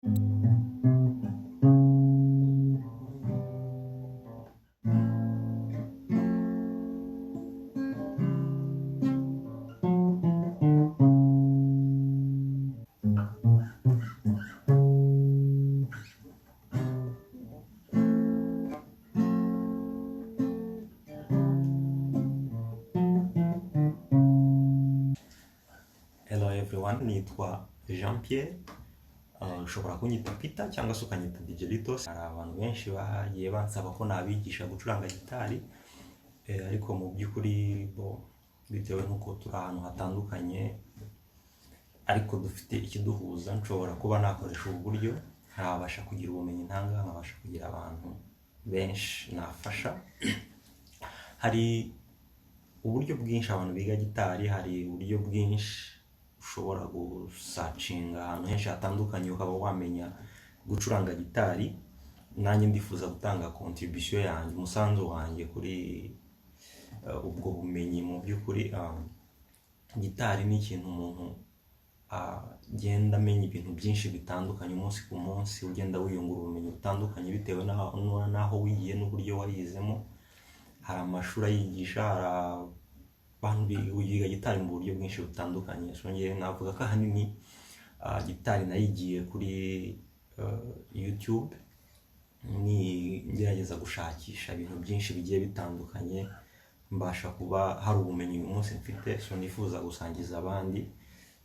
Hello everyone, nitwa Jean Pierre. Ushobora kunyita Peter cyangwa se ukanyita DJ Litos. Hari abantu benshi bagiye bansaba ko nabigisha gucuranga gitari, ariko mu by'ukuri bo bitewe n'uko turi ahantu hatandukanye ariko dufite ikiduhuza, nshobora kuba nakoresha ubu buryo nkabasha kugira ubumenyi ntanga, nkabasha kugira abantu benshi nafasha. Hari uburyo bwinshi abantu biga gitari, hari uburyo bwinshi ushobora gusearchinga ahantu henshi hatandukanye ukaba wamenya gucuranga gitari. Nanjye ndifuza gutanga contribution yanjye, umusanzu wanjye kuri ubwo bumenyi. Mu by'ukuri gitari ni ikintu umuntu agenda amenya ibintu byinshi bitandukanye umunsi ku munsi, ugenda wiyungura ubumenyi butandukanye bitewe n'aho wigiye n'uburyo wayizemo. Hari amashuri ayigisha, hari abantu biga gitari mu buryo bwinshi butandukanye. So njye navuga ko ahanini gitari nayigiye kuri YouTube, ni ngerageza gushakisha ibintu byinshi bigiye bitandukanye, mbasha kuba hari ubumenyi uyu munsi mfite. So nifuza gusangiza abandi,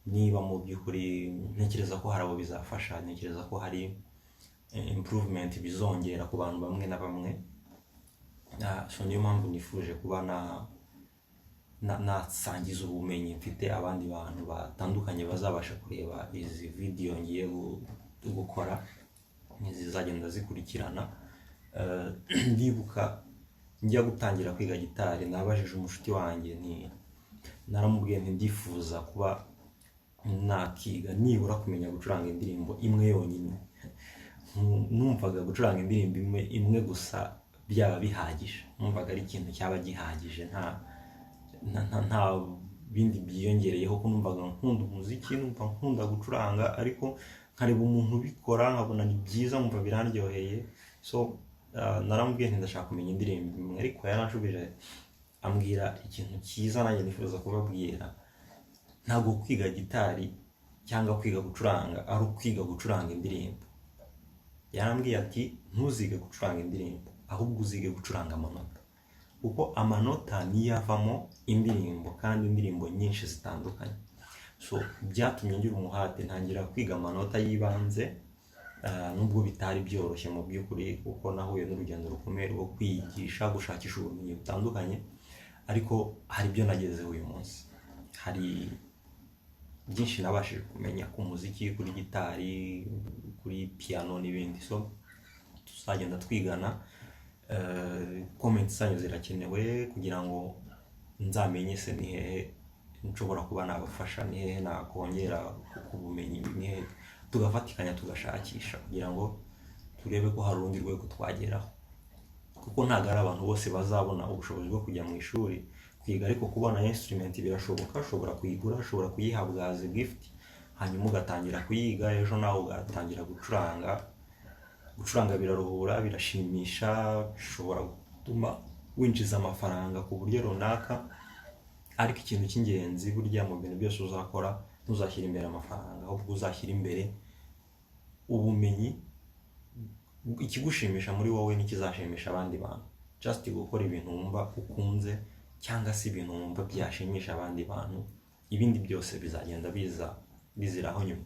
niba mu by'ukuri ntekereza ko hari abo bizafasha, ntekereza ko hari improvement bizongera ku bantu bamwe na bamwe. So niyo mpamvu nifuje kuba na nasangiza ubumenyi mfite abandi bantu batandukanye bazabasha kureba izi video ngiye gukora zizagenda zikurikirana. Ndibuka njya gutangira kwiga gitari, nabajije umushuti wanjye, nti naramubwiye nti ndifuza kuba nakiga nibura kumenya gucuranga indirimbo imwe yonyine. Numvaga gucuranga indirimbo imwe imwe gusa byaba bihagije, numvaga ari ikintu cyaba gihagije, nta bindi byiyongereyeho, ko numvaga nkunda umuziki, numva nkunda gucuranga, ariko nkareba umuntu ubikora nkabona ni byiza, nkumva birandyoheye. So naramubwiye nti ndashaka kumenya indirimbo imwe, ariko yaranshubije ambwira ikintu cyiza nanjye nifuza kubabwira: ntabwo kwiga gitari cyangwa kwiga gucuranga ari ukwiga gucuranga indirimbo. Yarambwiye ati ntuzige gucuranga indirimbo, ahubwo uzige gucuranga amanota, kuko amanota niyo avamo indirimbo kandi indirimbo nyinshi zitandukanye. So byatumye ngira umuhate, ntangira kwiga amanota y'ibanze, nubwo bitari byoroshye mu by'ukuri, kuko nahuye n'urugendo rukomeye rwo kwiyigisha, gushakisha ubumenyi butandukanye, ariko hari ibyo nagezeho uyu munsi. Hari byinshi nabashije kumenya ku muziki, kuri gitari, kuri piano n'ibindi. So tuzagenda twigana. Comment zanyu zirakenewe kugira ngo nzamenye se ni hehe nshobora kuba nabafasha, ni hehe nakongera ku bumenyi, ni hehe tugafatikanya tugashakisha kugira ngo turebe ko hari urundi rwego twageraho, kuko ntabwo ari abantu bose bazabona ubushobozi bwo kujya mu ishuri kwiga, ariko kubona instrument birashoboka. Ushobora kuyigura, ushobora kuyihabwa as a gift, hanyuma ugatangira kuyiga, ejo nawe ugatangira gucuranga. Gucuranga biraruhura, birashimisha, bishobora gutuma winjiza amafaranga ku buryo runaka, ariko ikintu cy'ingenzi burya mu bintu byose uzakora, ntuzashyire imbere amafaranga, ahubwo uzashyira imbere ubumenyi, ikigushimisha muri wowe n'ikizashimisha abandi bantu. Just gukora ibintu wumva ukunze cyangwa se ibintu wumva byashimisha abandi bantu, ibindi byose bizagenda biza biziraho nyuma.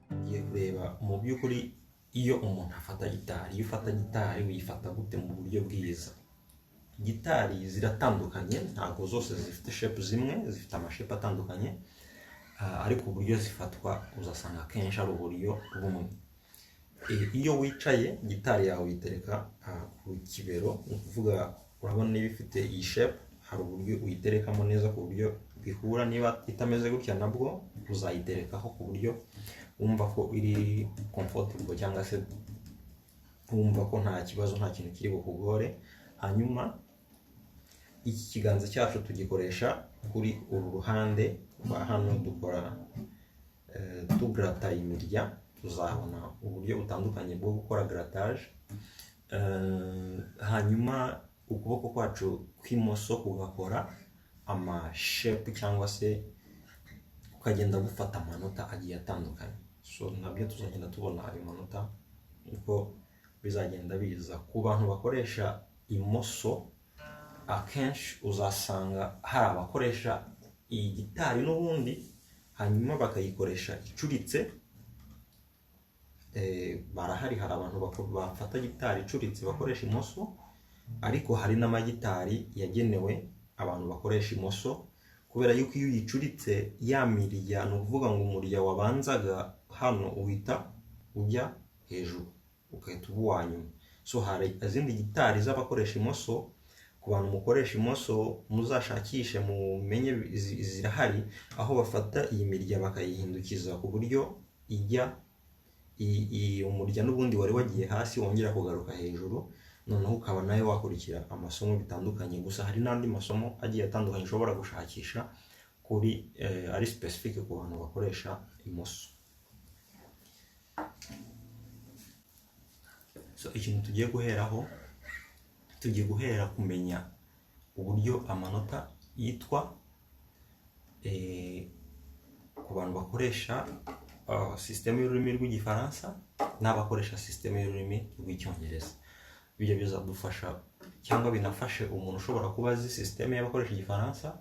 Tugiye kureba mu by'ukuri iyo umuntu afata gitari, iyo ufata gitari uyifata gute mu buryo bwiza. Gitari ziratandukanye, ntabwo zose zifite shape zimwe, zifite amashape atandukanye. Ariko uburyo zifatwa uzasanga akenshi ari uburyo bumwe. Iyo wicaye, gitari yawe uyitereka ku kibero, ni ukuvuga urabona niba ifite iyi shape, hari uburyo uyiterekamo neza ku buryo bihura. Niba itameze gutya nabwo uzayiterekaho ku buryo wumva ko iri comfortable, cyangwa se wumva ko nta kibazo, nta kintu kiri bukugore. Hanyuma iki kiganza cyacu tugikoresha kuri uru ruhande rwa hano, dukora tugarata imirya. Tuzabona uburyo butandukanye bwo gukora grattage. Hanyuma ukuboko kwacu kw'imoso kugakora ama shape, cyangwa se kukagenda gufata amanota agiye atandukanye. So nabyo tuzagenda tubona ayo manota uko bizagenda biza. Ku bantu bakoresha imoso, akenshi uzasanga hari abakoresha iyi gitari n'ubundi, hanyuma bakayikoresha icuritse. Barahari, hari abantu bafata gitari icuritse bakoresha imoso, ariko hari n'amagitari yagenewe abantu bakoresha imoso, kubera yuko iyo uyicuritse ya mirya, ni ukuvuga ngo umurya wabanzaga hano uhita ujya hejuru, ugahita uba uwa nyuma. So hari izindi gitari z'abakoresha imoso. Ku bantu mukoresha imoso, muzashakishe mumenye, zirahari, aho bafata iyi mirya bakayihindukiza ku buryo ijya umurya n'ubundi wari wagiye hasi wongera kugaruka hejuru, noneho ukaba nawe wakurikira amasomo bitandukanye. Gusa hari n'andi masomo agiye atandukanye ushobora gushakisha kuri ari specific ku bantu bakoresha imoso. So ikintu tugiye guheraho, tugiye guhera kumenya uburyo amanota yitwa ku bantu bakoresha sisitemu y'ururimi rw'Igifaransa n'abakoresha sisitemu y'ururimi rw'Icyongereza. Ibyo bizadufasha, cyangwa binafashe umuntu ushobora kuba azi sisitemu y'abakoresha Igifaransa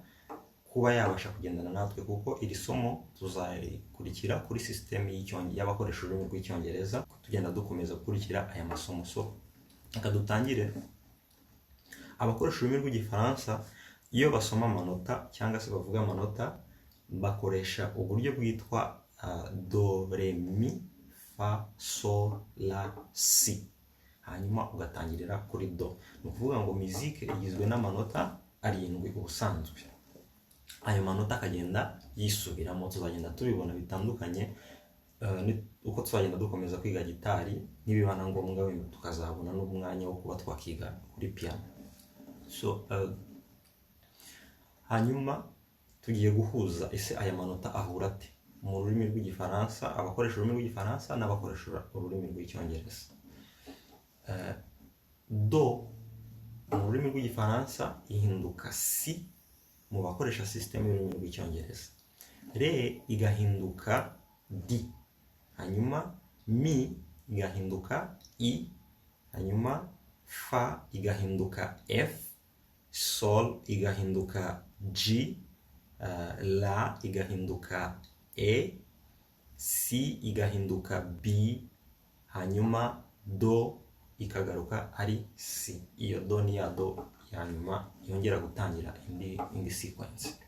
kuba yabasha kugendana natwe, kuko iri somo tuzarikurikira kuri sisitemu y'abakoresha ururimi rw'Icyongereza, tugenda dukomeza gukurikira aya masomo. So reka dutangire. Abakoresha ururimi rw'Igifaransa, iyo basoma amanota cyangwa se bavuga amanota, bakoresha uburyo bwitwa do, re, mi, fa, sol, la, si, hanyuma ugatangirira kuri do. Ni ukuvuga ngo mizike igizwe n'amanota arindwi ubusanzwe, ayo manota akagenda yisubiramo. Tuzagenda tubibona bitandukanye uko tuzagenda dukomeza kwiga gitari, nibiba na ngombwa wenda tukazabona n'umwanya wo kuba twakiga kuri piano. So hanyuma tugiye guhuza, ese aya manota ahura ate mu rurimi rw'Igifaransa, abakoresha ururimi rw'Igifaransa n'abakoresha ururimi rw'Icyongereza? Do mu rurimi rw'Igifaransa ihinduka si mu bakoresha sisitemu y'ururimi rw'Icyongereza, re igahinduka di, hanyuma mi igahinduka i, hanyuma fa igahinduka f, sol igahinduka g, la igahinduka e, si igahinduka b, hanyuma do ikagaruka ari si. Iyo do ni ya do ya nyuma yongera gutangira indi sequence.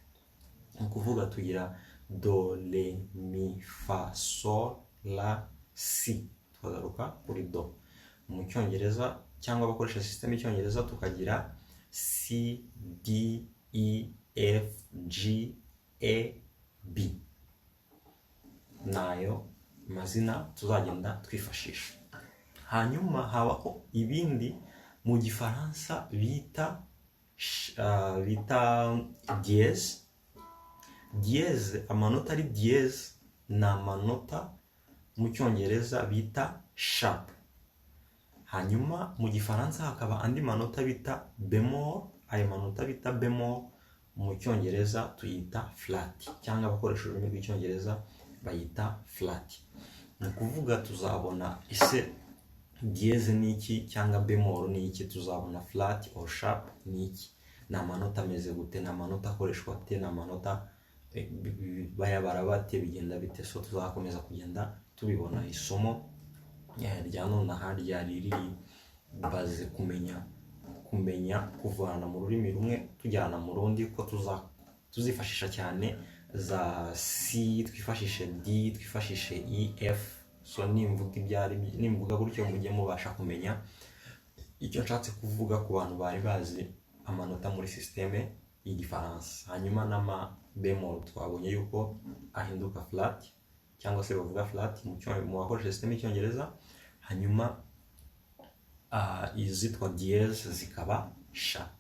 Ni ukuvuga tugira do, re, mi, fa, sol, la, si, tukagaruka kuri do. Mu Cyongereza cyangwa abakoresha sisiteme y'Icyongereza, tukagira C, D, E, F, G, A, B. Nayo mazina tuzagenda twifashisha. Hanyuma habaho ibindi mu Gifaransa bita dièse. Dièse, amanota ari dièse ni amanota mu Cyongereza bita sharp, hanyuma mu Gifaransa hakaba andi manota bita bémol. Ayo manota bita bémol mu Cyongereza tuyita flat, cyangwa abakoresha ururimi rw'Icyongereza bayita flat. Ni ukuvuga tuzabona ese dièse ni iki cyangwa bémol ni iki, tuzabona flat or sharp ni iki, ni amanota ameze gute, ni amanota akoreshwa ate, ni amanota bayabara bate, bigenda bite? So tuzakomeza kugenda tubibona. Isomo rya nonaha ryari riri baze kumenya kuvana mu rurimi rumwe tujyana mu rundi, ko tuzifashisha cyane. za C, twifashishe D, twifashishe E, F. So nimvuga ibyari, nimvuga gutyo, mujye mubasha kumenya icyo nshatse kuvuga ku bantu bari bazi amanota muri système y'Igifaransa. Hanyuma n'ama bémol twabonye yuko ahinduka flat, cyangwa se bavuga flat mu bakoresha système y'Icyongereza. Hanyuma izitwa dièse zikaba sharp.